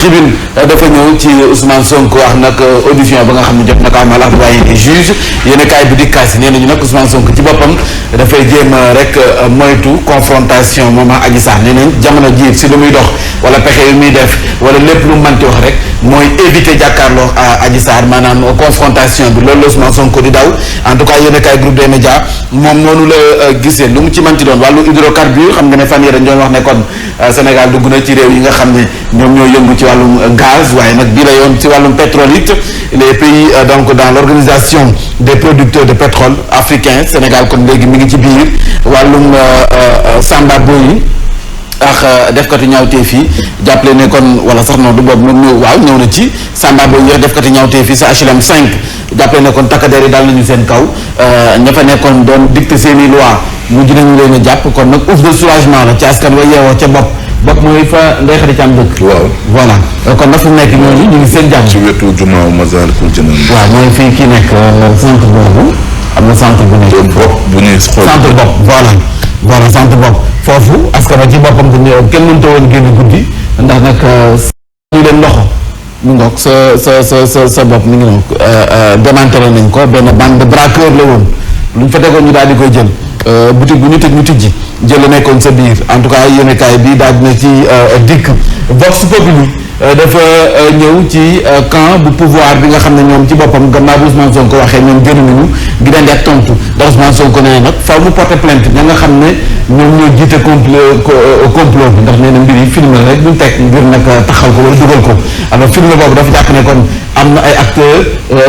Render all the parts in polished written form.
tribune dafa ñëw ci Ousmane Sonko wax nag audition ba nga xam ne jot na ko amal ak doyen des juges yéen a kaay bi di kaas nee nañu nag Ousmane Sonko ci boppam dafay jéem rek moytu confrontation moom ak Adji Sarr nee nañ jamono ji si lu muy dox wala pexe yu muy def wala lépp lu manti wax rek mooy éviter jàkkaarloo Adji Sarr maanaam confrontation bi loolu la Ousmane Sonko di daw en tout cas yéen a kaay groupe des médias moom noonu la gisee lu mu ci manti doon wàllu hydrocarbure xam nga ne fan yii dañ doon wax ne kon Sénégal dugg na ci réew yi nga xam ne ñoom ñoo yëngu ci wàllum gaz waaye nag bii la yoon ci wàllum pétrole it les pays donc dans l'organisation des producteurs de pétrole africains Sénégal kon léegi mi ngi ci biir wàllum Samba Boy ak defkati ñaawteef yi jàppale ne kon wala sax non du boobu moom waaw ñëw na ci Samba Boy yi defkati ñaawteef yi sa HLM 5 jàppale ne kon takkadeer yi daal nañu seen kaw ña fa nekkoon doon dicté seeni loi mujj nañu leen a jàpp kon nag ouf de soulagement la ci askan wa yeewoo ca bopp mooy fa Ndeye Khady Thiam dëkk. waaw voilà kon nag fu mu nekk ñooñu ñu ngi seen jàmm. ci wetu jumaa Massalikul Jinaan. waaw mooy fii kii nekk centre boobu am na centre bu nekk. bopp bu ñuy xool centre bopp voilà centre bopp foofu askan wi ci boppam dañu kenn mënut a woon génn guddi ndax nag ñu leen loxo mu ngoog sa bopp mi ngi noonu démantelé nañ ko benn bande de braqueur la woon lu ñu fa tegoon ñu daal di koy jël. boutique bu ñu tëj ñu tijji jël nekkoon sa biir en tout cas yéenekaay bi daal dina ci dikk Vox Populi dafa ñëw ci camp bu pouvoir bi nga xam ne ñoom ci boppam gannaaw bu Ousmane Sonko waxee ñoom génn nañu gi daan di ak tontu ndax Ousmane Sonko nee nag faaw mu porter plainte ña nga xam ne ñoom ñoo jiite complot bi ndax nee na mbir yi film la rek duñ teg ngir nag taxal ko wala dugal ko alors film boobu dafa jàpp ne kon am na ay acteurs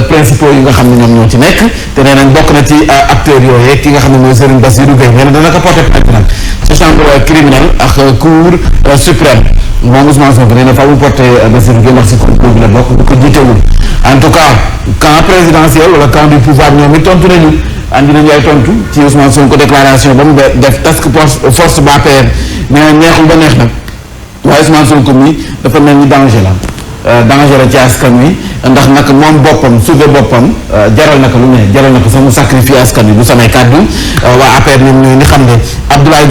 principaux yi nga xam ne ñoom ñoo ci nekk te nee nañ bokk na ci acteurs yooyu ki nga xam ne mooy Serigne Bassirou Gueye nee na dana ko porter plainte nag ci chambre criminelle ak cour suprême moom Ousmane Sonko nee na faaw mu porter Bassirou Gueye ndax si complot bi la bokk du ko jiitewul en tout cas camp présidentiel wala camp du pouvoir ñoom it tontu nañu andi nañu ay tontu ci Ousmane Sonko déclaration ba mu def task force ba APR nee na neexul ba neex nag waaye Ousmane Sonko mi dafa mel ni danger la ci askan wi ndax nag moom boppam suufe boppam jaral na ko lu ne jaral na ko sax mu sacrifier askan wi du samay kàddu waa APR ñoom ñooy ni xam ne Abdoulaye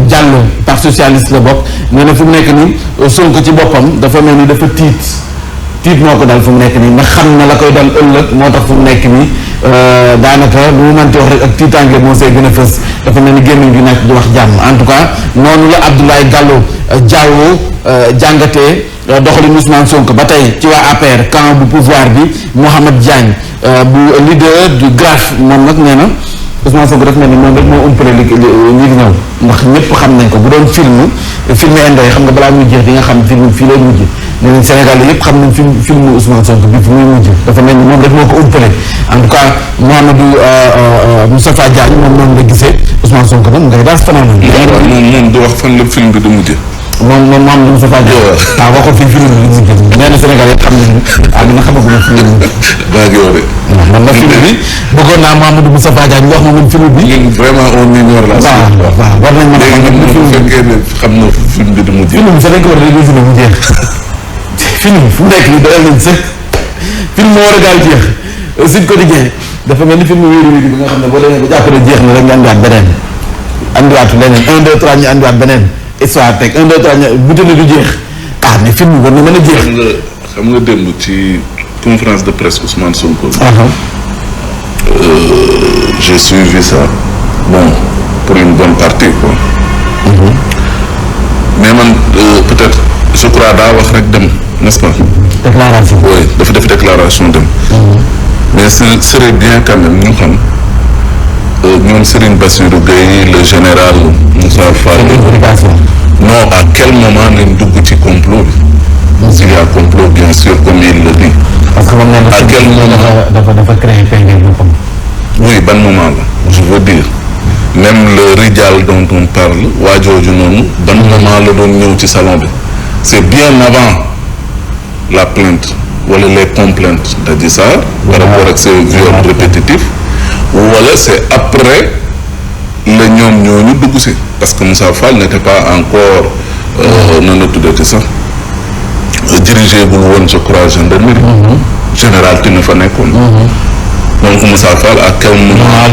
Diallo parti socialiste la bokk nee na fu mu nekk ni Sonko ci boppam dafa mel ni dafa tiit moo ko dal fu mu nekk nii ndax xam na la koy dal ëllëg moo tax fu mu nekk nii daanaka lu mu mënti wax rek ak tiitaange moo see gën a fës dafa mel ni gémmiñ gi nag di wax jàmm en tout cas noonu la Abdoulaye Diallo jàngatee doxalin Ousmane Sonko ba tey ci waa APR camp bu pouvoir bi Mouhamed Diagne bu leader du GRAF moom nag nee na Ousmane Sonko daf mel ni moom rek moo umpale li ñëw ndax ñëpp xam nañ ko bu doon film indo yi xam nga balaa muy jeex di nga xam film fii lay mujj nee nañ Sénégal yëpp xam nañ film Ousmane Sonko bi fi muy mujj dafa mel ni moom rek moo ko umpale en tout cas Mouhamadou Moustapha Diagne moom noonu la gisee Ousmane Sonko nag ngay daal fanaan moom du wax fan la film bi du mujj. moom Moustapha Diagne waxul fii film bi mujj nee na Sénégal yëpp xam nañu dina xamaguma film bi daa ngi wax de. man la film bi bëggoon naa Mamadou Moustapha Diagne wax ma man film bi. ñun vraiment on ignore la. waaw war nañ mën a xam ne film fekkee ne xam na film bi du mujj. film bi sax dañ ko war a réviser mu jeex film fu mu nekk nii doyal nañ sëkk film moo war a gaaw jeex Sud Quotidien dafa mel ni film wéeru bi nga xam ne boo demee ba jàpp ne jeex na rek nga andiwaat beneen andiwaatu leneen 1 2 3 ñu andiwaat beneen histoire teg 1 2 3 ñu bu tënk du jeex mais film bi war na mën a jeex. xam nga démb ci conférence de presse Ousmane Sonko. J'ai suivi ça bon pour une bonne partie quoi. mais man peut-être je crois daa wax rek dem n'est-ce pas. déclaration. oui dafa def déclaration dem. mais ce serait bien quand même ñu xam ñoom Serigne Bassirou Gueye le général Moussa Fall. non à quel moment lañ dugg ci complot bi. s'il y a complot bien sûr comme il le dit. parce que moom nee na à quel moment dafa créé pexe boppam. oui ban moment la je veux dire même le Rijal dont on parle waa jooju noonu ban moment la doon ñëw ci salon bi c'est bien avant la plainte wala les complaintes d'Adji Sarr par rapport ak ces viols répétitifs wala c'est après la ñoom ñooñu dugg si parce que Moussa Fall n'était pas encore nan la tuddati sax dirigé bul woon je crois gendarmerie général Tine fa nekkoon donc Moussa Fall à quel moment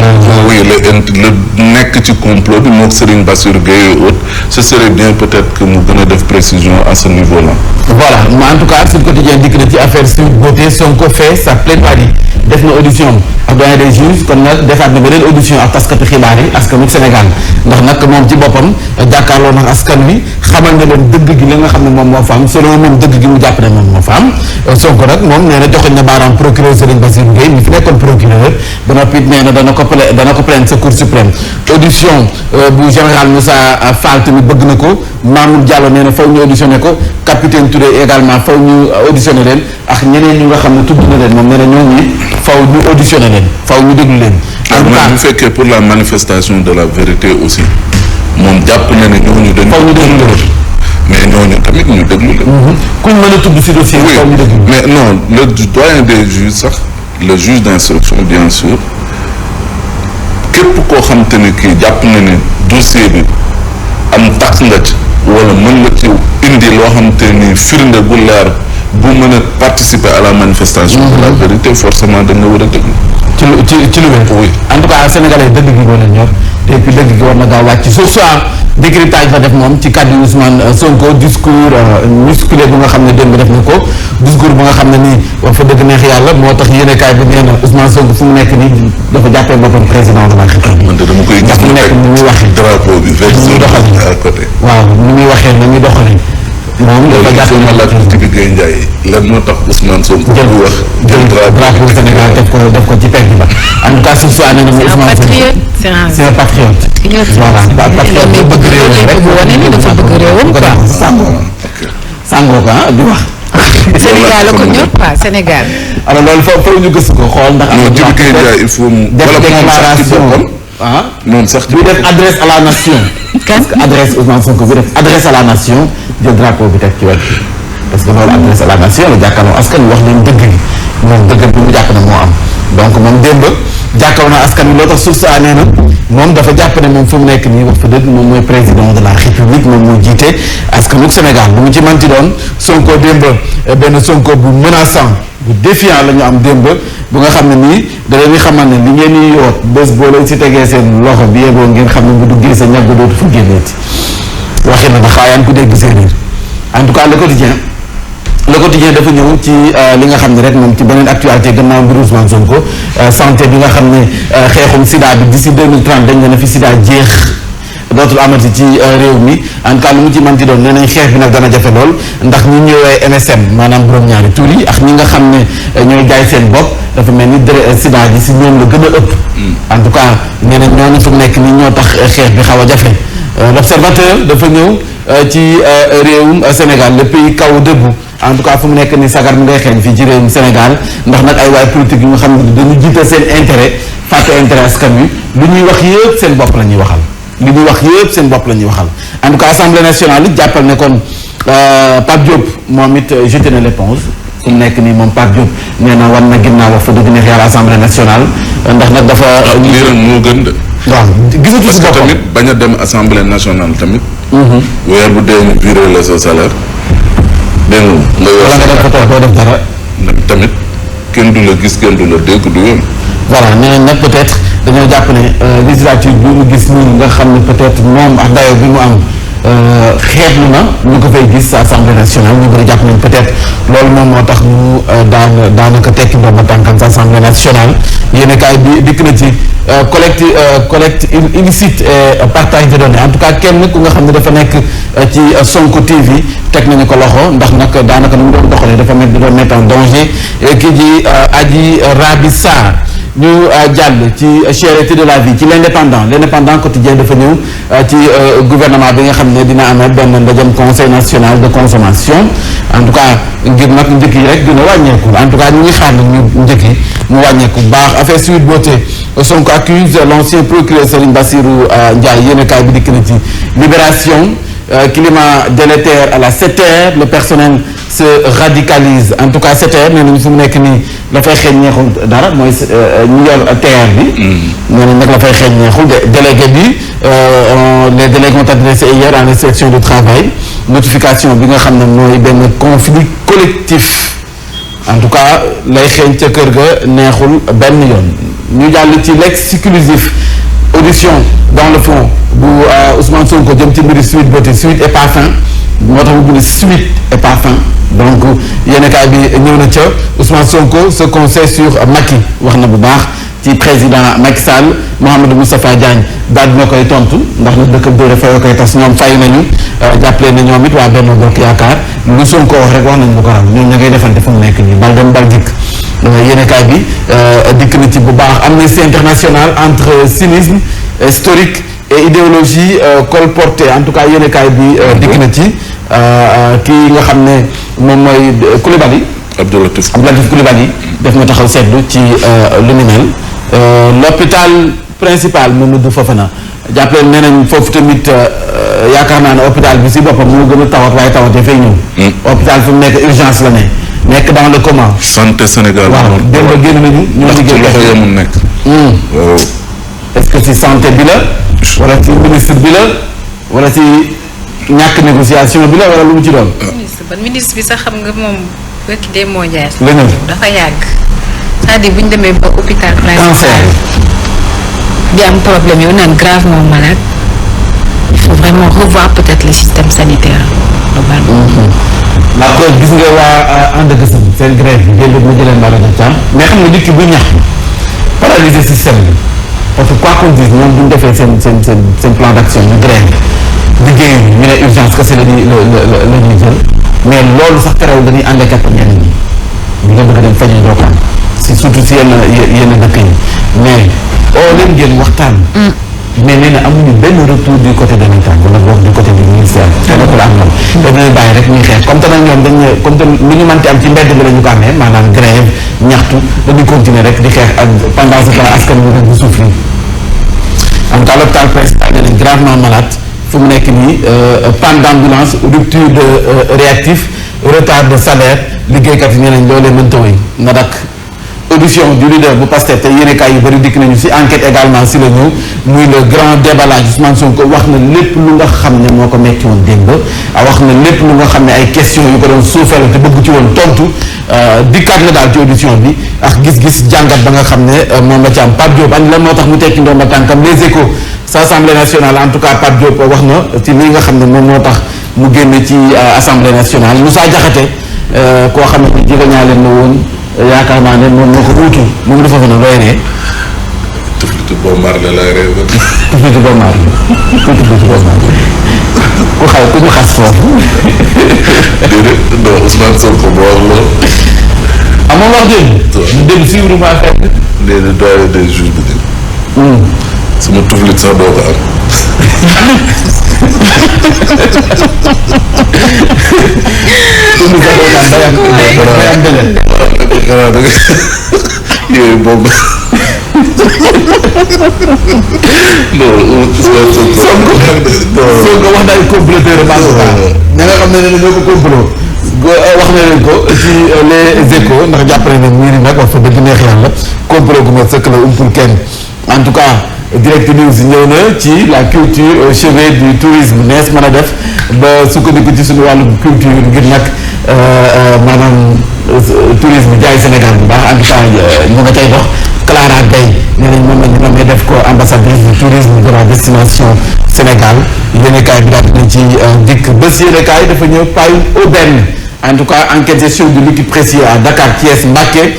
oui la nekk ci complot bi mook Serigne Bassirou Gueye et autres ce serait bien peut-être que mu gën a def précision à ce niveau là voilà en tout cas Sud Quotidien dikk na ci affaire Sweet Beauté Sonko fait sa plaidoirie def na audition ak doyen des juges kon nag defaat na beneen audition ak taskatu xibaar yi askanu Sénégal ndax nag moom ci boppam jàkkaarloo nag askan wi xamal na leen dëgg gi la nga xam ne moom moo fa am selon moom dëgg gi mu jàpp ne moom moo fa am Sonko nag moom nee na joxoñ na baaraam procureur Serigne Bassirou Gueye mi fi nekkoon procureur ba noppi nee na dana ko plainte sa Cour suprême audition bu général Moussa Fall tamit bëgg na ko Mamour Diallo nee na faw ñu auditionné ko capitaine Touré également faw ñu auditionné leen ak ñeneen ñi nga xam ne tudd na leen moom nee na ñoo ngi faw ñu auditionné leen faw ñu déglu leen. en tout cas bu fekkee pour la manifestation de la vérité aussi moom jàpp na ne ñooñu dañu. faw ñu déglu leen mais ñooñu tamit ñu déglu leen. kuñ mën a tudd si dossier bi faw ñu déglu. mais non le doyen des juges sax le juge d'instruction bien sûr képp koo xam te ne kii jàpp na ne dossier bi am tax nga ci wala mën nga ci indi loo xam te ni firnde bu leer bu mën a participer à la manifestation de la vérité forcément da nga war a déglu. ci lu wér. oui en tout cas sénégalais dëgg gi moo leen ñor te puis dëgg gi war na gaaw wàcc ce soir décryptage la def moom ci kàddu Ousmane Sonko discours musculé bu nga xam ne démb def na ko discours bu nga xam ne nii wax fa dëgg neex yàlla moo tax yéenekaay bi nee na Ousmane Sonko fu mu nekk nii dafa jàppee boppam président de la République. man de dama koy gis mu nekk ni muy waxee drapeau bi à côté. waaw ni muy waxee na muy doxalee. moom dafa jàpp ma laaj ci bi Gueye Ndiaye lan moo tax Ousmane Sonko jël bu wax jël drapeau Sénégal def ko ci pegg ba en tout cas ce soir nee na mu Ousmane Sonko c'est un patriote. voilà patriote bu bëgg réewam rek bu wane ni dafa bëgg réewam quoi. sàngoo ko di wax. Sénégal la ko ñor quoi Sénégal. alors loolu foofu ñu gëstu ko xool ndax. non Jibi Gueye Ndiaye il faut mu. def déclaration moom sax ci buy def adresse à la nation. parce que adresse Ousmane Sonko buy def adresse à la nation jël drapeau bi teg ci wet bi parce que loolu adresse à la nation la jàkkaarloo askan wi wax leen dëgg gi moom dëgg bi mu jàpp ne moo am donc moom démb jàkkaarloo na askan wi loo tax suuf saa nee na moom dafa jàpp ne moom fu mu nekk nii wax fa dëgg moom mooy président de la république moom mooy jiite askanu Sénégal bu mu ci manti doon Sonko démb benn Sonko bu menaçant bu défiant la ñu am démb bu nga xam ne nii da leen di xamal ne li ngeen di yoot bés boo leen si tegee seen loxo bi yeboo ngeen xam ne bu duggee sa ñàgg dootu fa génneeti waxee na xaayaan ku dégg séeréer en tout cas le quotidien dafa ñëw ci li nga xam ne rek moom ci beneen actualité gannaaw mbiru Ousmane Sonko santé bi nga xam ne xeexum sida bi d'ici 2030 dañ ne fi sida jeex dootul amati ci réew mi en tout cas lu mu ci manti doon nee nañ xeex bi nag dana jafe lool ndax ñi ñëwee MSM maanaam borom ñaari tur yi ak ñi nga xam ne ñooy jaay seen bopp dafa mel ni sida ji si ñoom la gën a ëpp en tout cas nee nañ ñooñu fu mu nekk ni ñoo tax xeex bi xaw a jafe l'observateur dafa ñëw ci réewum Sénégal le pays kaw debout en tout cas fu mu nekk ni sagar mu ngay xeeñ fii ci réewum Sénégal ndax nag ay waay politique yu nga xam ne dañu jiital seen intérêt fàtte intérêt askan wi lu ñuy wax yëpp seen bopp la ñuy waxal li ñuy wax yëpp seen bopp la ñuy waxal en tout cas assemblée nationale it jàppal ne kon Pape Diop moom it jeté na l'éponge fu mu nekk nii moom Pape Diop nee na wan na ginnaaw wax fa dëgg neex yàlla assemblée nationale ndax nag dafa. lii rek moo gën de. waaw gisatu si boppam tamit bañ a dem assemblée nationale tamit. weer bu dee ñu viré la sa salaire. dégg nga yor wala nga def ko toog doo def dara. tamit kenn du la gis kenn du la dégg du yoon. voilà nee nañ nag peut-être dañoo jàpp ne législature bi mu gis nii nga xam ne peut-être moom ak dayo bi mu am xeetlu na ñu ko fay gis assemblée nationale ñu bëri jàpp nañ peut-être loolu moom moo tax mu daanaka tekki ndooma tànkam sa assemblée nationale yéen kaay bi dikk na ci collecte illicite et partage de données en tout cas kenn ku nga xam ne dafa nekk ci Sonko TV teg nañu ko loxo ndax nag daanaka nu mu doon doxalee dafa doon mettre en danger kii ji Adji Raby Sarr ñu jàll ci cherté de la vie ci l'indépendant quotidien dafa ñëw ci gouvernement bi nga xam ne dina amal benn ndajem conseil national de consommation en tout cas ngir nag njëkk yi rek dina wàññeeku en tout cas ñu ngi xaar nag ñu njëkk yi mu wàññeeku baax affaire Sweet Beauté Sonko accuse l'ancien procureur Serigne Bassirou Ndiaye yéen kaay bi dikk na ci Libération climat délétère à la SETER le personnel se radicalise en tout cas SETER nee nañu fu mu nekk nii la fay xeeñ neexul dara mooy ñu yor TER bi nee nañ nag la fay xeeñ neexul délégué bi les délégués ont adressé hier à l'inspection du travail notification bi nga xam ne mooy benn conflit collectif en tout cas lay xeeñ ca kër ga neexul benn yoon ñu jàll ci l'exclusif audition dans le fond bu Ousmane Sonko jëm ci mbiri Sweet Beauté Sweet et Parfum moo tax mu bind Sweet et Parfum donc yéenekaay bi ñëw na ca Ousmane Sonko se conseille sur Macky wax na bu baax ci président Macky Sall Mouhamadou Moustapha Diagne daal dina koy tontu ndax na dëkk dóore fayoo koy tas ñoom fay nañu jàppale na ñoom it waa Benno Bokk Yaakaar lu Sonko wax rek wax nañ bu ko raw ñoom ña ngay defante fu mu nekk nii bal dem bal dikk yéenekaay bi dikk na ci bu baax Amnesty International entre cynisme historique et idéologie colportée en tout cas yéenekaay bi dikk na ci kii nga xam ne moom mooy Coulibaly Abdou Latif Coulibaly def na taxaw seetlu ci lu ni mel l'hôpital principal Mamadou Fofana jàppale nee nañ foofu tamit yaakaar naa ne hôpital bi si boppam moo gën a tawat waaye tawatee fay ñëw hôpital fi mu nekk urgence la ne nekk dans le coma santé Sénégal waaw démb génn nañu ñoo liggéey loxo yamul nekk waaw est-ce que si santé bi la wala ci ministre bi la wala ci ñàkk négociation bi la wala lu mu ci doon ministre bi sax xam nga moom wekki dee moo jaay la ñëw dafa yàgg c'est-à-dire bu ñu demee ba hôpital cancer di am problème yow naan gravement malade il faut vraiment revoir peut-être le système sanitaire globalement. la cause gis nga waa ànd ak seen grève bi démb ma jëlee Mbara Thiam mais xam nga nit ki bu ñax paralyser système bi parce que quoi qu'on dise ñoom bu ñu defee seen plan d'action ñu grève liggéey ñu ne urgence que c'est la ñuy jël mais loolu sax terewul dañuy handicapé ñenn ñi ñu nga bëgg dem faju doo ko am si surtout si yenn dëkk yi mais leen ngeen waxtaan mais nee na amuñu benn retour du côté de l'État wala boog du côté du ministère te nekkul am ñoom dañuy bàyyi rek ñuy xeex comme te nag ñoom comme te lu ñu mënti am ci mbedd bi la ñu ko amee maanaam grève ñaxtu dañuy continuer rek di xeex ak pendant ce temps askan wi rek di souffrir en tout cas l'hôpital principal nee nañ gravement malade fu mu nekk nii panne d'ambulance rupture de réactif retard de salaire liggéeykat yi nee nañ loolee mënta wéy na dak audition du leader bu Pastef te yéenekaay yu bëri dikk nañu si enquête également si la ñëw muy le grand déballage Ousmane Sonko wax na lépp lu nga xam ne moo ko metti woon démb wax na lépp lu nga xam ne ay questions yu ko doon suufale te bëgg ci woon tontu dikkaat na daal ci audition bi ak gis-gis jàngat ba nga xam ne moom la ci am Pape Diop ani lan moo tax mu tekki ndoom ba tànkam les échos sa assemblée nationale en tout cas Pape Diop wax na ci li nga xam ne moom moo tax mu génn ci assemblée nationale Moussa Diakhaté koo xam ne jigéñaa leen la woon yaakaar naa ne moom moo ko uutu moom dafa fa na looy ne tuflitu bombar la lay réew tuflitu bombar ku ñu xas foofu déedéet non Ousmane Sonko moo wax loolu amoon wax dégg ñu dem suivre ma affaire léegi doyen des juges bi dégg sama tuflit sax doo ko am yooyu boobu Sonko wax na ay comploteur ña nga xam ne ne ñoo ko complot wax na leen ko ci les échos ndax jàppale ne ñii ni nag wax fa dëgg neex yàlla complot gu ma sëkk la umpul kenn en tout cas Direct News ñëw na ci la culture au chevet du tourisme nees mën a def ba sukkandiku ci suñu wàllu culture ngir nag maanaam tourisme jaay Sénégal bu baax en tout cas ñu nga cay dox Clara Gaye nee nañ moom la ñu nommé def ko ambassadrice du tourisme de la destination Sénégal yéenekaay bi daal dinañ ci dikk bés yéenekaay dafa ñëw payu aubaine en tout cas enquête gestion du liquide précieux à Dakar Thiès Mbacké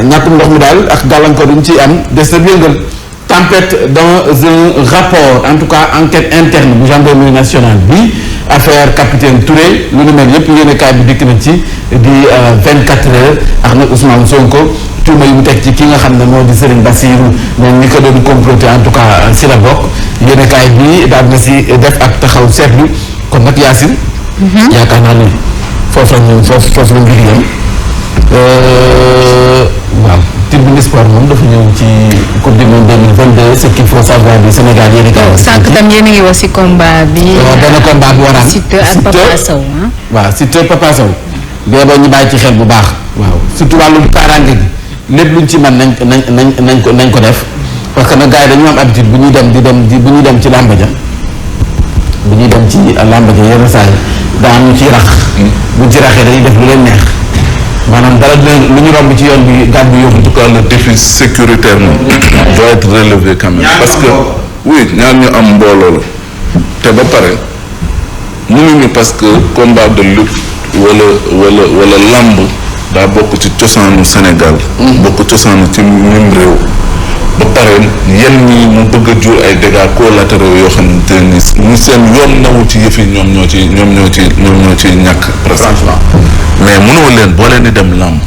ñàkkum ndox mi daal ak gàllankoor yu ñu ciy am des na yëngal tempête dans un rapport en tout cas enquête interne bu gendarmerie nationale bi affaire capitaine Touré lu nu mel yëpp yéenekaay bi dikk na ci di 24 heures ak nag Ousmane Sonko tuuma yi mu teg ci ki nga xam ne moo di Serigne Bassirou moom ñi ko doon comploter en tout cas si la bokk yéenekaay bi daal na si def ak taxaw seetlu kon nag Yacine yaakaar naa ne foofu la mbir yam waaw tribune sport moom dafa ñëw ci coupe du monde 2022 ce qu'il faut savoir du Sénégal yéen a sànq tam yéen a ngi wax si combat bi. benn combat bu war a am Siteu ak Papa Sow waaw Siteu Papa Sow bee ba ñu bàyyi ci xel bu baax waaw surtout wàllu kaaraange gi lépp luñ ci mën nañ ko def parce que nag gars yi dañu am habitude bu ñuy dem ci làmb ja yenn saa yi daa am ñu ciy rax buñ ci raxee dañuy def lu leen neex maanaam dara lu ñu romb ci yoon bi gàddu yóbbu. En tout cas le défi sécuritaire moom doit être relevé quand même parce que oui ñaar ñu am mbooloo la te ba pare mënuñu parce que combat de lutte wala làmb daa bokk ci cosaanu Sénégal. bokk cosaanu ci même réew. ba pare yenn ñi mu bëgg a jur ay dégâts collatéraux yoo xamante ni ñu seen yoon nawul ci yëf yi ñoom ñoo ci ñàkk franchement mais mënoo leen boo leen di dem làmb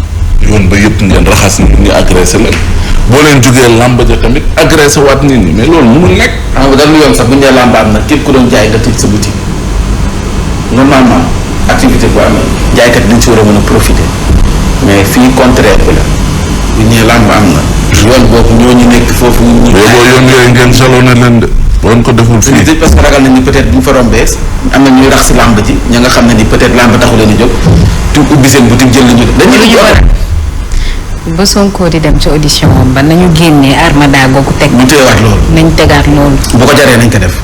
yoon ba yëpp ngeen raxas nit ñi agressé leen boo leen jugee làmb ja tamit agressé waat nit ñi mais loolu mënul nekk. xam nga dañu yoon sax bu ñu nee làmb am na képp ku doon jaay nga tëj sa boutique normalement activité bu amee jaaykat dañ si war a mën a profiter mais fii contraire bi la bu ñu nee làmb am na. yoon boobu ñooñu nekk foofu. yoon yooyu ngeen jalonné leen de. woon ko deful fii dañuy parce que ragal nañ ni peut-être bu ñu fa rombee am na ñuy rax si làmb ji ña nga xam ne ni peut-être làmb taxu leen a jóg tu ubbi seen boutique jël nañu dañuy lu ñu ba Sonko di dem ci audition ba nañu génnee armada googu teg. ñu teewaat loolu. nañ tegaat loolu. bu ko jaree nañ ko def.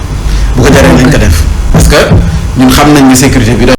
bu ko jaree nañ ko def parce que ñun xam nañ ni sécurité bi.